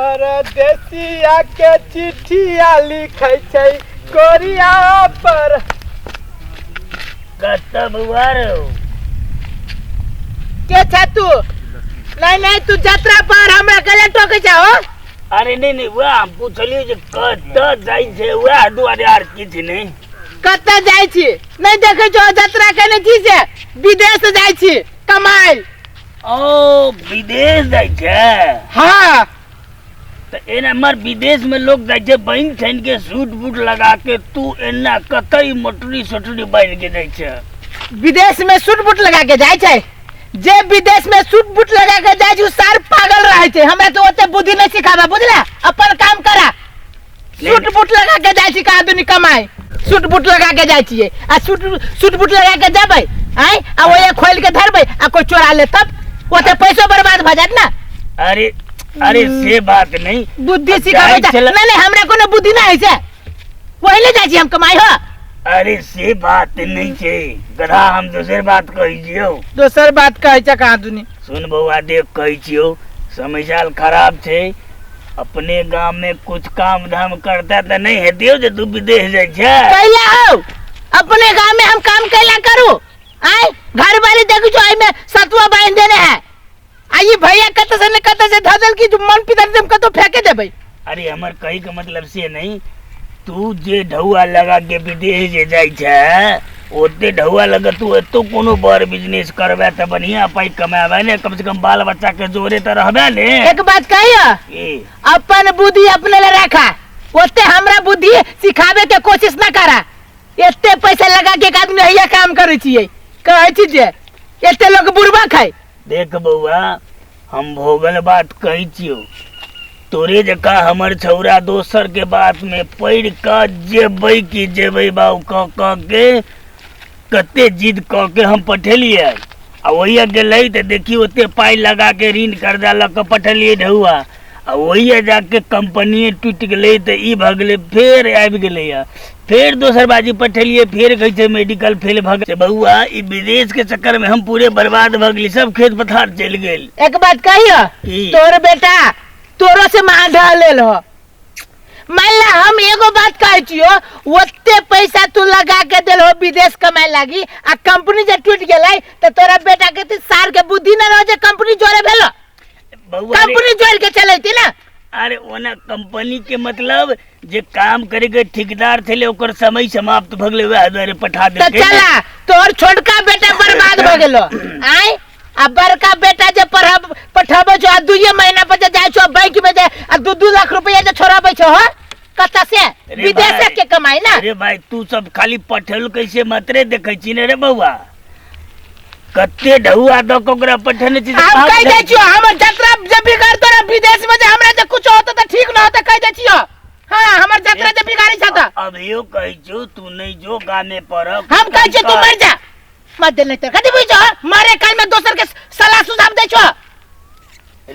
परदेसिया के चिट्ठिया लिखै छै कोरिया पर। कतऽ बौआ रौ? के छै तू? नहीं नहीं, तू जतरा पर हमरा गले टोकै छै हो। अरे नहीं नहीं, वएह हम पुछलियै जे कतऽ जाइ छै, वएह दुआरे, आर किछु नहि। कतऽ जाइ छी नहीं देखै छौ? जतरा केने छी से विदेश जाइ छी कमाइ। ओ विदेश जाइ छै? हाँ। तऽ एना मर विदेश में लोग जाइ छै बनि ठनि के सूट बूट लगा के, तू एना कतऽ मोटरी सोटरी बान्हि के जाइ छै? विदेश में सूट बूट लगा के जाइ छै? जे विदेश में सूट बूट लगा के जाइ छै उ सार पागल रहै छै। हमरा तो ओते बुद्धि नहीं सिखाबा, बुझला? अपन काम करा। सूट बूट लगा के जाइ छी कहाँ दुनी कमाई? सूट बूट लगा के जाइ छियै आ सूट सूट बूट लगा के जेबै आँय आ ओहे खोलि के धरबै आ कोई चोरा ले तब ओते पैसो बर्बाद भऽ जायत ना। अरे अरे, से बात नहीं। बुद्धि सिखाबै जाइ छै। छलै। नहीं नहीं, हमरा कोनो बुद्धि नहीं है से वही ले जाइ छी हम कमाई हो। अरे से बात नहीं छै गधा, हम दोसर बात कहै छियौ। दोसर बात कहै छै कहाँ दुनी। सुन बौआ, देख कहै छियौ, समय साल खराब छै। अपने गाम में कुछ काम धाम करता तऽ नहीं हेतियौ जे तू विदेश जाइ छै। कैला हो अपने गांव में हम काम कैला करू आय? घर वाली देखू जो में सतुआ बांध देने है आ ई भैया कत से ने कत से धदल की जो मन पितर हम कतो फेंके देबै। अरे हमर कही के मतलब से नहीं, तू जे ढौआ लगा के विदेश जे जाइ छै ओते ढौआ लगा तू एतो कोनो बड़ बिजनेस करबे तऽ बढ़िया पाई कमाबे ने, कम से कम बाल बच्चा के जोरे तऽ रहबे ने। एक बात कहियो? की? अपन बुद्धि अपने ले रखा, ओते हमरा बुद्धि सिखावे के कोशिश न करा। एते पैसा लगा के एक आदमी हैया काम करै छियै, कहै छी जे एते लोग बुढ़बा खाय। देख बौआ, हम भोगल बात कहै छियौ, तोरे जकाँ हमर छौरा दोसर के बात में पड़ि कऽ जेबै कि जेबै बाउ कह कह के कते जिद कऽ के हम पठेलियै आ ओहिया गेलै तऽ देखी ओते पाइ लगा के ऋण कर्जा लऽ कऽ पठेलियै ढौआ आ ओहिया जाके कंपनीये टूटि गेलै तऽ ई भऽ गेलै, फेर आबि गेलैया, फेर दोसर बाजी पठेलियै, फेर कहै छै मेडिकल फेल भऽ गेल। बौआ, ई विदेश के चक्कर में हम पूरे बर्बाद भऽ गेली, सब खेत पथार चलि गेल। एक बात कहियो? की? तोर बेटा तोरो से महा ढह लेल हो। मान ला हम एगो बात कहै छियो, ओते पैसा तू लगा के देल हो विदेश कमाए लागी आ कंपनी जे टूट गेलै तऽ तोरा बेटा के तऽ सार के बुद्धि न रहो जे कंपनी जोड़े भेलो। बौआ रे, कंपनी जोड़ के चलैती ना। अरे ओना कंपनी के मतलब जे काम करे के ठेकेदार छलै ओकर समय समाप्त भऽ गेलै, वएह दुआरे पठा तऽ देलकै। चला तोहर छोटका बेटा बर्बाद भऽ गेलो आय आ बड़का बेटा जे पढ़ब पठाबै छौ आ दुइये महीना पर जे जाइ छौ बैंक में जे आ 2-2 लाख रुपया जे छोड़ाबै छौ हो कतऽ से? अरे विदेश भाई। के कमाई ना। अरे भाई, तू सब खाली पठेल कैसे मात्रे देखै छी ने रे बौआ, कते ढौआ दऽ कऽ ओकरा पठेने छी से हम बाप कहि दै रे। छियौ, हमर जतरा जे बिगड़ तोरा विदेश में जे हमरा जे कुछ होतो तऽ ठीक न होतो, कहि दै छियौ। हाँ, हमर जतरा जे बिगाड़ी छ तऽ। अभियो कहै छियौ, तू नहि जो गामे पर। हम कहै छियौ तू मर जा, मत दे नहीं तर कथी बुझ मरे काल में दोसर के सलाह सुझाव दै छौ।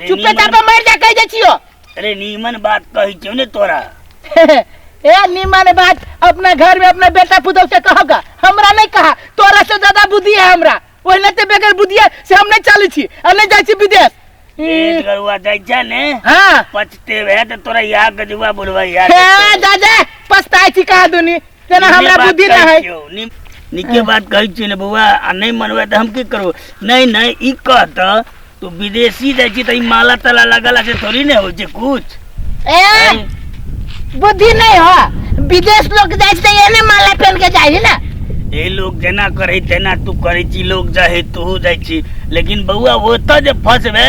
चुपे चापे मर जा, कहि दै छियौ। अरे नीमन बात कहै छियौ ने तोरा। ए नीमन बात अपना घर में अपना बेटा पुतोह से कहोगा, हमरा नहीं कहा। तोरा से ज्यादा बुद्धि है हमरा, ओहिना ते बगैर बुद्धि है से हम नहीं चलै छी आ नहीं जाइ छी विदेश। गरुआ जाइ छै ने? हाँ। पछते भए तऽ तोरा या गजुआ बुढ़वा याद हे जा जा, पछताइ छी कहा दुनी तेना हमरा बुद्धि ना है। नीके बात कहै छियै ने बौआ, आ नहि मनबै तऽ हम की करबो? नहीं नहीं, ई कह तऽ तू विदेशी जाइ छी तऽ ई माला ताला लगला से थोड़ी ने होइ छै कुछ। ए बुद्धि नहीं हो, विदेश लोग जाइ छै तऽ एहने माला पहन के जाइ है ना। ए लोग जेना करै तेना तू करै छी, लोग जाइ तू जाइ छी, लेकिन बौआ ओतऽ जे फसबे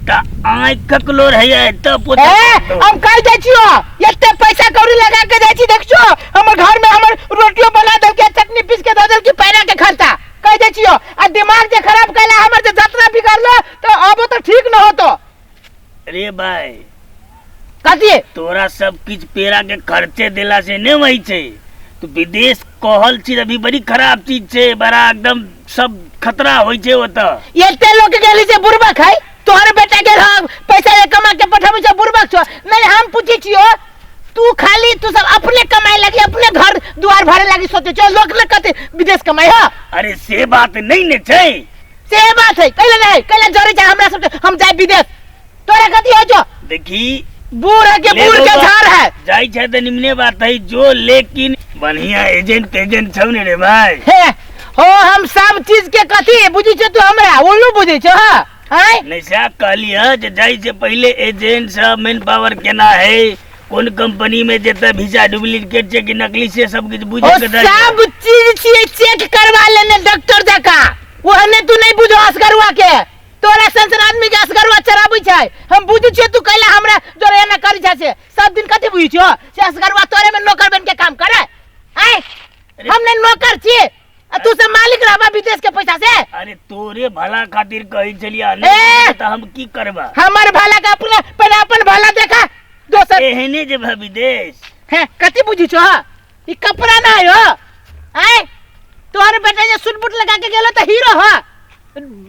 तऽ आँखिक लोर हैया एतऽ पोता। ए हम कहि दै छियो, एते पैसा कौड़ी लगा के जाइ छी, देख छो हमर घर में हमर रोटियो बना देलके, चटनी पीस के दऽ देलके, पैरा के खर्चा कहि दै छियो। आ दिमाग जे खराब कैला हमर जे जतरा बिगड़लो तऽ आबो तऽ ठीक न होतो। रे भाई। कथी? तोरा सब किछ पेड़ा के खर्चे देला से नहीं होइ छै। तू विदेश कहल छी अभी बड़ी खराब चीज छै, बड़ा एकदम सब खतरा होइ छै ओतऽ। एते लोग गेली से बुड़बक है, तोहर बेटा के पैसा ये कमा के पठाबै छै बुड़बक छौ। नहीं हम पूछै छियो, तू खाली तू सब अपने कमाए लगी अपने घर द्वार भरे लगी सोचे छो, लोग ने कते विदेश कमाई हो। अरे से बात नहीं ने छै। से बात है कैला नहीं, कैला जरे छै हमरा सब हम जाय विदेश, तोरा कथी हो छौ? देखी बूढ़ है के ले बूढ़ के बौआ। झाड़ है। जाइ छै तऽ निमने बात है जो, लेकिन बढ़िया एजेंट तेजेंट छौ ने रे भाई? हे हो, हम सब चीज के कथी बुझै छौ तू? हमरा उल्लू बुझै छौ? हाँ आँय? नहीं सएह कहली है जे जाइ से पहिले एजेंट सब मेन पावर केना है, कोन कंपनी में जेतै, वीजा डुप्लीकेट छै कि नकली, से सब किछु बुझे ओ के जाइ छै। सब चीज छियै चेक करवा लेने डॉक्टर जकाँ, ओहने तू नहीं बुझो असगरुआ के। तोरा सन सन आदमी के असगरुआ चराबै छै, हम बुझै छियै। तू कैला हमरा जोरे एना करै छै से सब दिन कथी बुझै छियो से असगरुआ तोरे में नौकर बन के काम करे? आँय, हम नहीं नौकर छियै आ तू सब मालिक रहबा विदेश के पैसा से? अरे तोरे भला खातिर कहै छलियै। ए! नहीं तऽ हम की करबा? हमर भला का अपना पहले अपन भला देखा, दोसर एहने जे भा विदेश। हे, कथी बुझी छो? ई कपड़ा ना हो? आय, तोहर बेटा जे सूट बूट लगा के गेलो त हीरो हो,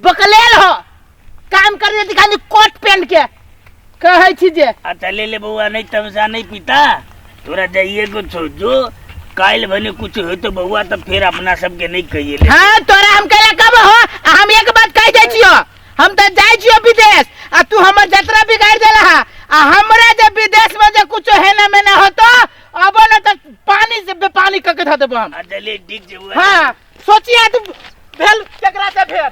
बकलेल हो। काम करे दिखा कोट पहन के कहै छी जे। अच्छा ले ले बौआ, नहीं तमसा नहीं पिता, तोरा जाइए को छो जो। काल्हि भने कुछ हो तो बौआ तऽ फेर अपना सबके नहीं कहिए ले। हाँ, तोरा हम कहला कब हो? आ हम एक बात कह जाइ छियो, हम तऽ जाइ छियो विदेश आ तू हमर जतरा बिगाड़ देला हा। आ हमरा जे विदेश में जे कुछ हेना मेना होतो अब न तऽ पानी से बेपानी कऽ के धऽ देबो हम। अच्छा ले, ठीक छै बौआ। हाँ, सोचिया तू भेल केकरा से भेल।